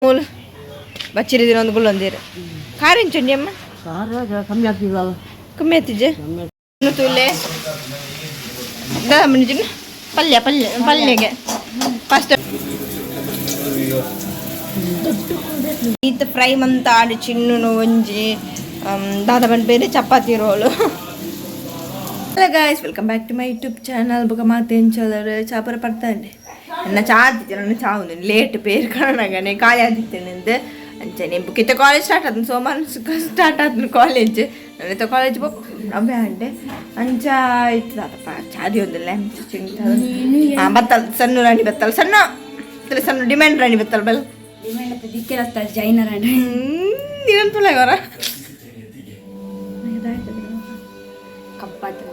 ಮೂಲು ಬಚ್ಚಿರಿ ದಿನ ಒಂದು ಗುಲ್ಲೊಂದಿರು ಕಾರ್ ಎಂಚುಂಡಿ ಅಮ್ಮ. ಖಾರ ಕಮ್ಮಿ ಆಗ್ತಿದ್ದಲ್ಲ. ಕಮ್ಮಿ ಆತಿಜೆ. ಕಮ್ಮಿ. ತೂಲೆ ದಾದ ಪಲ್ಯ ಪಲ್ಯ ಪಲ್ಯಗೆ ಫಸ್ಟ್ ಈತ ಫ್ರೈ ಮಂತ ಆಡು ಚಿನ್ನುನು ಒಂಜಿ ದಾದ ಬೇರೆ chapati roll. Hello guys, welcome back to my YouTube channel. ಬೊಕ ಮಾತೆ ಎಂಚಲರು ಚಾಪರ ಪಡ್ತಾಂಡೆ ಎನ್ನ ಚಾ ಆತಿತ್ತೆ ನನ್ನ ಚಾ ಒಂದು ಲೇಟ್ ಪೇರು ಕಾರಣಗನೆ ಖಾಲಿ ಆದಿತ್ತೇನೆ ಅಂಚನೆ. ಬುಕ್ಕಿತ್ತ ಕಾಲೇಜ್ ಸ್ಟಾರ್ಟ್ ಆತನ, ಸೋಮವಾರ ಸ್ಟಾರ್ಟ್ ಆತನ ಕಾಲೇಜ್. ನನ್ನ ಕಾಲೇಜ್ ಬೋಕ್ ಅವೇ ಅಂಡೆ ಅಂಚ ಇತ್ತದಪ್ಪ. ಚಾದಿ ಒಂದಿಲ್ಲ. ಹಾಂ, ಬತ್ತಲ್ ಸಣ್ಣ ರಾಣಿ, ಬತ್ತಲ್ ಸಣ್ಣ ತಲೆ ಸಣ್ಣ ಡಿಮ್ಯಾಂಡ್ ರಾಣಿ ಬತ್ತಲ್ ಬಲ್. ಜೈನರ. ನೀನಂತ ತುಳಗರ. ಕಪ್ಪಾತ್ರ.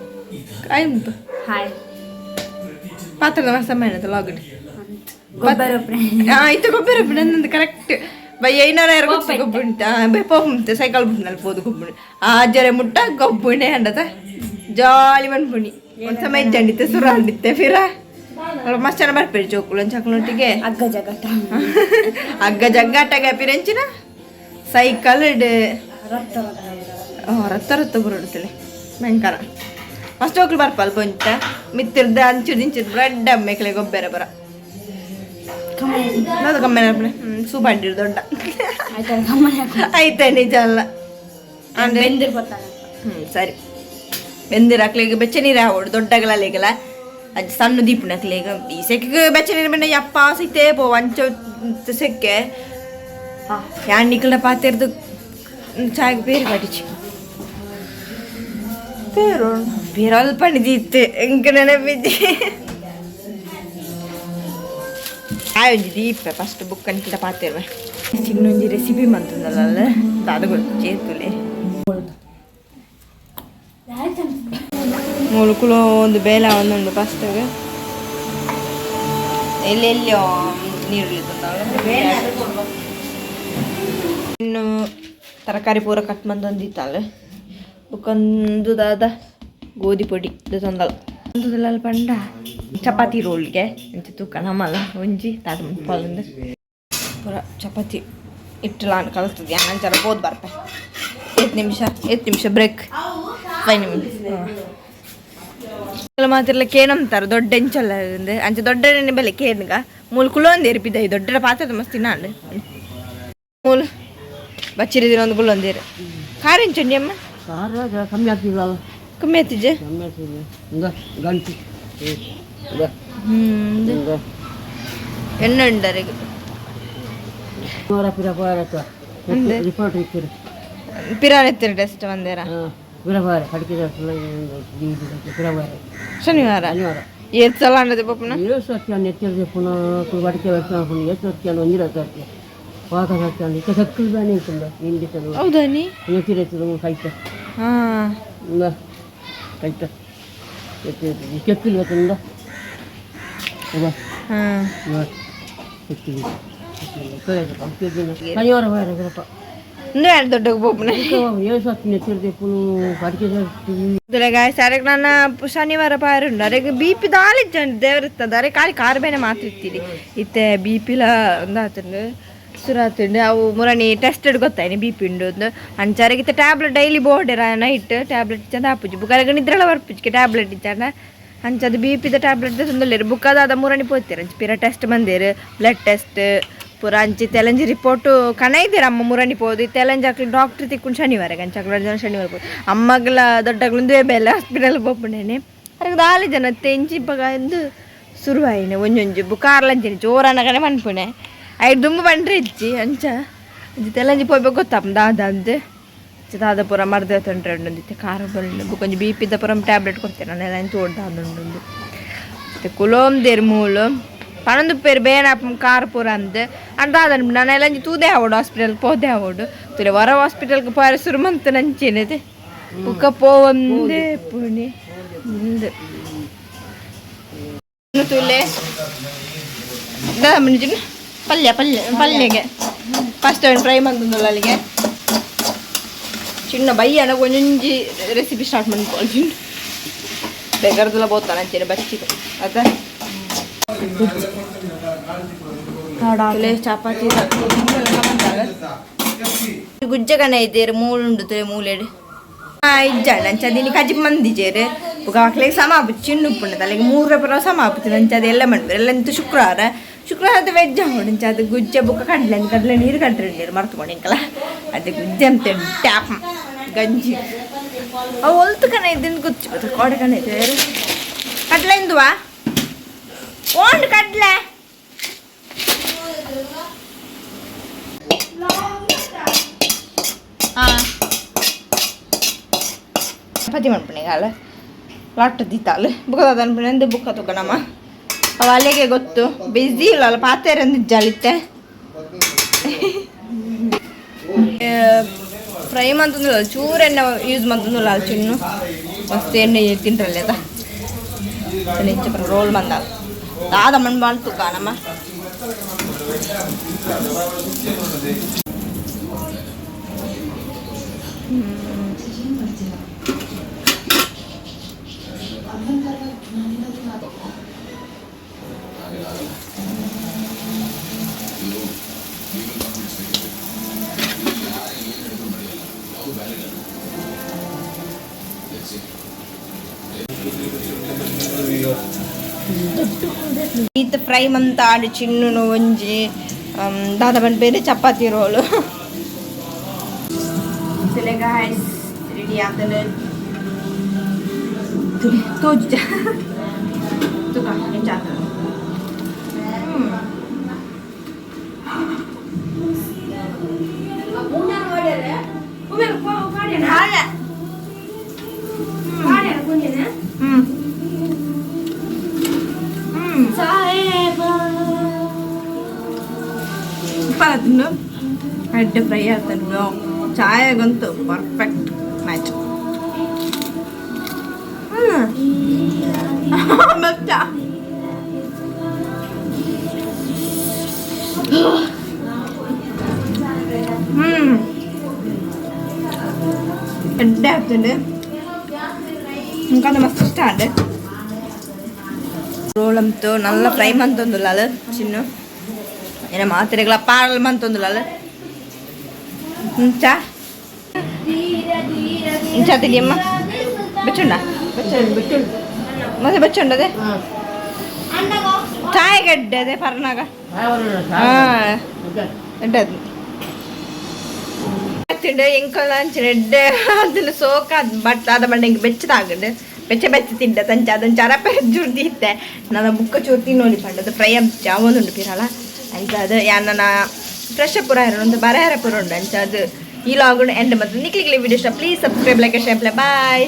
ಕಾಯಿ ಉಂಟು. ಹಾಯ್. ಪಾತ್ರದ ಸಮಯ ಲಾಗಡ್. ಗೊಬ್ಬರ. ಇತ್ತು ಗೊಬ್ಬರ ನಂದು ಕರೆಕ್ಟ್ ಬೈ ಐನೂರ ಎರಡು ಗೊಬ್ಬು ಉಂಟಾ ಬೈ ಪೋಪುಂತೆ ಸೈಕಲ್ ಬುಡ್ನಲ್ಲಿ ಪೋದು ಗೊಬ್ಬು ಆ ಜರೆ ಮುಟ್ಟ ಗೊಬ್ಬುಣೆ ಅಂಡತ ಜಾಲಿ ಮನ್ಪುಣಿ. ಒಂದು ಸಮಯ ಇಜ್ಜಂಡಿತ್ತೆ, ಸುರ ಅಂಡಿತ್ತೆ ಫಿರ ಮಸ್ತ್ ಜನ ಬರ್ಪೇರು ಜೋಕುಲು ಅಂಚಕ್ಲೊಟ್ಟಿಗೆ. ಅಗ್ಗ ಜಗಟ. ಅಗ್ಗ ಜಗ್ಗಾಟಗ ಪಿರೆಂಚಿನ ಸೈಕಲ್ ಇಡ್. ರಕ್ತ ರಕ್ತ. ರತ್ತ ರತ್ತ ಬರೋಡುತ್ತಲೆ ಭಯಂಕರ ಮಸ್ತ್ ಜೋಕುಲು ಬರ್ಪಲ್ ಪೊಂಚ ಮಿತ್ತಿರ್ದ ಅಂಚು ದಿಂಚು ಬ್ರೆಡ್ ಅಮ್ಮೆಕ್ಲೆ ಗೊಬ್ಬರ ಬರ ಅದು ಕಮ್ಮಿ ಸೂಪ್ ಅಂಡಿರು ದೊಡ್ಡ. ಆಯ್ತಾ, ಗಮನ. ಆಯ್ತಾ, ನಿಜ ಅಲ್ಲ ಅಂದ್ರೆ ಬೆಂದಿರ್ಬೋತಾನ. ಹ್ಞೂ ಸರಿ, ಬೆಂದಿರ ಅಕ್ಲೆಗ್ ಬೆಚ್ಚ ನೀರು ಆವೊಡು ದೊಡ್ಡಗಲಲ್ಲಿಗಲ ಅಂಚ ಸಣ್ಣ ದೀಪುನಕ್ಲೆಗ್. ಈ ಸೆಕೆಗ್ ಬೆಚ್ಚ ನೀರು ಬೆಂಡ ಯಪ್ಪ ಸೈತೆ ಪೋ ಅಂಚ ಸೆಕ್ಕೆ. ಯಾನ್ ನಿಕಲ್ನ ಪಾತೆರ್ದು ಚಾಯ್ ಬೇರೆ ಪಟಿಚಿ ಪೇರು ಬೇರೆ ಅಲ್ಪ ದೀತ್ ಎಂಕ್ ನೆನಪಿದ್ದಿ. ಚಾಯ್ ಒಂಜಿ ದೀಪ ಫಸ್ಟ್ ಬುಕ್ ಅನ್ಕಿಟ ಪಾತೆರ್ವೆ. ಚಿನ್ನೊಂಜಿ ರೆಸಿಪಿ ಮಂತುಂದಲ್ಲ, ದಾದ ಗೊತ್ತು ಚೇತುಲೆ. ಮೂಲು ಕುಲ ಒಂದು ಬೇಲ ಒಂದುಂಡು. ಫಸ್ಟಾಗ ಎಲ್ಲೆಲ್ಲಿ ನೀರುಳ್ಳಿ ಇನ್ನು ತರಕಾರಿ ಪೂರ ಕಟ್ ಮಂದೊಂದಿತ್ತಾಳ. ಬುಕ್ಕೊಂದು ದಾದ ಗೋಧಿ ಪೊಡಿ ಇದು ತಂದಲ್ಲ ತಂದಲ್ಲ ಪಂಡ ಚಪಾತಿ ರೋಲ್ಗೆ ಅಂಚ ತೂಕ ನಮ್ಮಲ್ಲ ಒಂಜಿ ತಾಟ ಪಲಂದು ಪೂರ ಚಪಾತಿ ಇಟ್ಟಲ ಕಲಿಸ್ತದೆ. ಅಂಚರ ಬೋದು ಬರ್ಪೆ. 8 ನಿಮಿಷ, 8 ನಿಮಿಷ ಬ್ರೇಕ್, 5 ನಿಮಿಷ ಮಾತಿರ್ಲ ಕೇನಂತಾರ ದೊಡ್ಡ ಎಂಚಲ್ಲ ಅಂಚ ದೊಡ್ಡ ಬೆಲೆ ಕೇನ್ಗ ಮೂಲು ಕುಲೊಂದು ಎರಿಪಿದ ಈ ದೊಡ್ಡ ಪಾತ್ರೆ ಮಸ್ತ್ ತಿನ್ನಾಂಡು. ಮೂಲು ಬಚ್ಚಿರಿ ದಿನ ಒಂದು ಕುಲೊಂದೇರು ಖಾರ ಎಂಚುಂಡಿ ಅಮ್ಮ. ಖಾರ ಕಮ್ಮಿ ಆಗ್ತಿದ್ದಲ್ಲ. ಕಮ್ಮಿ ಆತಿಜೆ. ಕಮ್ಮಿ ಆಗ್ತಿದೆ. ಇಂದ ಗಂಟು ಇಂದ. ಇಂದ. ಎಣ್ಣೆ ಉಂಡರಿಗೆ. ನೂರ ಪಿರ ರಿಪೋರ್ಟ್ ಇಕ್ಕಿರಿ. ಪಿರಾನೆತ್ತಿನ ಟೆಸ್ಟ್ ಬಂದೇರ. ಹಾಂ, ಪಿರ ಪೋಯರೆ ಕಡಿಕೆ ಪಿರ ಪೋಯರೆ. ಶನಿವಾರ. ಶನಿವಾರ. ಏತ್ ಸಲ ಅಂಡದೆ ಪಪ್ಪನ. ಏಳು ಸತ್ಯ ನೆತ್ತಿರ ಪುನಃ ಬಡಿಕೆ ವರ್ಷ ಏಳು ಸತ್ಯ ಒಂಜಿರ ಸತ್ಯ ಪಾಕ ಸತ್ಯ ಇತ್ತ ಸಕ್ಕಲು ಬೇನೆ ಇತ್ತುಂಡ ನಿಂದಿತ್ತದು. ಹೌದಾ ನೀ. ನೆತ್ತಿರ ಎತ್ತದ ಕೈತ. ಇಂದ ಕೈತ ಎತ್ತಿ ಕೆತ್ತಲು ಎತ್ತುಂಡ. ಶನಿವಾರ ಹೋಯರೆ ಪಿರಪ್ಪ. ಇಂದು ಯಾರು ದೊಡ್ಡ ಪಪ್ಪನ. ಏಳು ಸತ್ಯ ನೆತ್ತಿರ ಪುನಃ ಬಡಿಕೆ. ಗಾಯ್ಸ್, ಅರೆಗ್ ನನ್ನ ಶನಿವಾರ ಪಾರುಂಡು. ಅರೆಗ್ ಬಿ ಪಿ ದಾಲಿಜ್ಜಂಡು ದೇವರಿರ್ತದೆ. ಅರೆ ಖಾಲಿ ಕಾರ್ ಬೇನೆ ಮಾತ್ರ ಇತ್ತೀರಿ. ಇತ್ತೆ ಬಿ ಪಿಲ ಒಂದಾತುಂಡು, ಸುರಾತುಂಡು. ಅವು ಮುರಣಿ ಟೆಸ್ಟೆಡ್ ಗೊತ್ತಾಯ್ನಿ ಬಿ ಪಿ ಉಂಡು ಒಂದು. ಅಂಚ ಅರೆಗ್ ಇತ್ತೆ ಟ್ಯಾಬ್ಲೆಟ್ ಡೈಲಿ ಬೋರ್ಡೆರ ನೈಟ್ ಟ್ಯಾಬ್ಲೆಟ್ ಚಂದ ಆಪುಜಿ. ಬುಕ್ ಅರೆಗ್ ನಿದ್ರೆಲ ಬರ್ಪುಜಿಗೆ ಟ್ಯಾಬ್ಲೆಟ್ ಇಚ್ಚಾಂಡ. ಅಂಚ ಅದು ಬಿ ಪಿದ ಟ್ಯಾಬ್ಲೆಟ್ ತಂದೊಲ್ಲೆರ್. ಬುಕ್ ಅದಾದ ಮುರಣಿ ಪೋತೀರ. ಅಂಚ ಪಿರ ಟೆಸ್ಟ್ ಬಂದೇರು, ಬ್ಲಡ್ ಟೆಸ್ಟ್ ಪೂರ. ಅಂಚಿ ತೆಲಂಜಿ ರಿಪೋರ್ಟು ಕಣ ಇದ್ದೀರ ಅಮ್ಮ ಮುರಣಿ ಪೋದು. ತೆಲಂಜಿ ಅಕ್ಲು ಡಾಕ್ಟ್ರ್ ತಿಕ್ಕೊಂಡು ಶನಿವಾರ ಅಂಚ ಅಕ್ಲು ಜನ ಶನಿವಾರ ಪೋದು. ಅಮ್ಮಗ್ಲ ದೊಡ್ಡಗ್ಲು ಬೇಲೆ ಹಾಸ್ಪಿಟಲ್ ಪೋಪುಂಡೇನೆ. ಅರೆಗ್ ದಾಲಿ ಜನ ತೆಂಚಿ ಇಪ್ಪಗ ಎಂದು ಶುರುವಾಯಿನೆ ಒಂಜೊಂಜಿ ಬುಕಾರ್ಲಂಚಿನ ಜೋರನಗನೆ ಮನ್ಪುಣೆ. ಐದು ದುಂಬು ಬಂಡ್ರೆ ಇಜ್ಜಿ. ಅಂಚ ಅಂಚ ತೆಲಂಜಿ ಪೋಯ್ಬೇಕು ಗೊತ್ತಾಪ ದಾದ ಅಂದ್. ದಾದ ಪೂರ ಮರ್ದ ತೊಂದರೆ ಉಂಡು. ಖಾರ ಬಲ್ಲು ಬುಕ್ ಒಂಜಿ ಬಿ ಪಿದ ಪೂರ ಟ್ಯಾಬ್ಲೆಟ್ ಕೊಡ್ತೇನೆ ನಾನು ಎಲ್ಲ ತೋಡ್ದ ಉಂಡು. ಕುಲೋಂದೇರು ಮೂಲು ಪನೊಂದು ಪೇರು ಬೇನ ಕಾರ್ ಪೂರ ಅಂದ್ ಅಂದ್ ದಾದ ನಾನು ಎಲ್ಲ ತೂದೆ ಆವಡು ಹಾಸ್ಪಿಟಲ್ ಪೋದೆ ಆವಡು ತುಲೆ ಹೊರ ಹಾಸ್ಪಿಟಲ್ಗೆ ಪೋರೆ ಶುರು ಮಂತ ನಂಚೇನದೆ ಬುಕ್ಕ ಪೋವಂದೇ ಪುಣಿ ಇಂದು ತುಲೆ ದಾದ ಮಂಜಿನ ಪಲ್ಯ ಪಲ್ಯ ಪಲ್ಯಗೆ ಫಸ್ಟ್ ಫ್ರೈ ಮಂತುಂದಲ್ಲ ಅಲ್ಲಿಗೆ. ಚಿನ್ನ ಬಯ್ಯನ ಒಂಜೊಂಜಿ ರೆಸಿಪಿ ಸ್ಟಾರ್ಟ್ ಮಾಡ್ಕೊಳ್ಳಿ. ಚಿನ್ನ ಬೇಕರ್ದೆಲ್ಲ ಬೋತಾನ ಅಂಚೆನೆ ಬಚ್ಚಿಗೆ ಅದ. ಚಪಾತಿ ಗುಜ್ಜೆ ಕಣ ಇದ್ದೇರು ಮೂಳುಂಡು ತುಲೆ ಮೂಲೆಡು ಇಜ್ಜಾಂಡ ಅಂಚ ದಿನಿ ಕಜಿ ಮಂದಿಜೇರು ಬೊಕ ಅಕ್ಲೆಗ್ ಸಮ ಆಪುಜಿ ಚಿನ್ನ ಉಪ್ಪುಂಡು ಅಲೆಗ್ ಮೂರ ಪರ ಸಮ ಆಪುಜಿ ಅಂಚ ಅದು ಎಲ್ಲ ಮನ್ಪೆರ್ ಎಲ್ಲ ಎಂತ ಶುಕ್ರವಾರ ಶುಕ್ರವಾರ ವೆಜ್ ಆವೊಡು ಅಂಚ ಅದು ಗುಜ್ಜೆ ಬೊಕ ಕಡ್ಲೆ ಕಡ್ಲೆ ನೀರು ಕಟ್ರೆ ಮರ್ತು ಇಂಕಲ ಅದು ಗುಜ್ಜೆ ಅಂತ ಟ್ಯಾಪ್ ಗಂಜಿ ಅವು ಒಲ್ತು ಕಣ ಇದ್ದಿಂದ ಗುಚ್ಚು ಬತ್ತ ಕೋಡೆ ಕಣ ಇದ್ದೇರು ಕಡ್ಲೆ ಇಂದುವಾ ಓಂಡ್ ಕಡ್ಲೆ ಚಪಾತಿ ಮನ್ಪುಣೆ ಲಾಟ್ ದೀತಾಲ್ ಬುಕ್ಕ ಅನ್ಪುಣೆ ಅಂದು ಬುಕ್ಕ ತಗೊಳಮ್ಮ ಅವ ಅಲ್ಲಿಗೆ ಗೊತ್ತು ಬಿಸಿ ಇಲ್ಲ ಪಾತೆರಂದು ಜಲಿತ್ತೆ ಫ್ರೈ ಮಂತಂದು ಚೂರು ಎಣ್ಣೆ ಯೂಸ್ ಮಂತಂದು ಚಿನ್ನು ಮಸ್ತ್ ಎಣ್ಣೆ ತಿಂಟ್ರಲ್ಲ ಅದ ರೋಲ್ ಬಂದಾಗ ದಾದ ಮಣ್ಣು ಮಾಡ್ತು ಕಾಣಮ್ಮ. ಈತ ಫ್ರೈ ಮಂತ ಆಡು ಚಿನ್ನುನು ಒಂಜಿ ದಾದ ಬೇರೆ ಚಪಾತಿ ರೋಲು ಗಾಯ್ಸ್ ರೆಡಿ ಆತನ ತೋಜ ತುಕ ಎಂಚ ಆತನ. ಹ್ಮ್ ಹ್ಮ್ ಅದನ್ನು ಎಡ್ಡೆ ಫ್ರೈ ಆಗ್ತದೆ ಚಾಯಗಂತೂ ಪರ್ಫೆಕ್ಟ್ ಮ್ಯಾಚ್. ಮಚ್ಚ ಹ್ಮ್ ಎಡ್ಡೆ ಆಗ್ತದೆ ಇಂಕಂದ ಮಸ್ತ್ ಇಷ್ಟ ಆಂಡ್ ರೋಲ್ ಅಂತೂ നല്ല ಫ್ರೈ ಮಂತೊಂದುಲ್ಲ ಚಿನ್ನು ಏನ ಮಾತ್ರೆಗಳ ಪಾಡಲ್ ಮಂತೊಂದುಲ್ಲ ಇಂಚ ಇಂಚ ತಿಲಿಯಮ್ಮ ಬೆಚ್ಚುಂಡ ಮತ್ತೆ ಬೆಚ್ಚುಂಡದೆ ಚಾಯ್ ಗಡ್ಡೆ ಅದೇ ಪರ್ನಾಗ ಎಡ್ಡೆ ತಿಂಡು ಎಂಕಲ್ ಅಂಚಿನ ಎಡ್ಡೆ ಅದನ್ನ ಸೋಕ ಬಟ್ ಅದ ಬಂಡ ಹಿಂಗೆ ಬೆಚ್ಚದಾಗಂಡು ಬೆಚ್ಚ ಬೆಚ್ಚ ತಿಂಡ ತಂಚ ಅದನ್ನ ಚರಪೆ ಚೂರು ಇತ್ತೆ ನನ್ನ ಬುಕ್ಕ ಚೂರು ತಿನ್ನೋಲಿ ಪಂಡದು ಫ್ರೈ ಜಾವೊಂದುಂಡು ಪಿರಲ ಅಂಚ ಅದು ಯಾನ್ ಫ್ರೆಶ್ ಪೂರ ಒಂದು ಬರಹರ ಪೂರ ಉಂಡು ಅಂಚ ಅದು ಈ ಲಾಗುಂಡು ಎಂಡ್ ಮತ್ತು ನಿಕ್ಲಿಕ್ಲಿ ವಿಡಿಯೋ ಇಷ್ಟ please subscribe, like, share. Bye.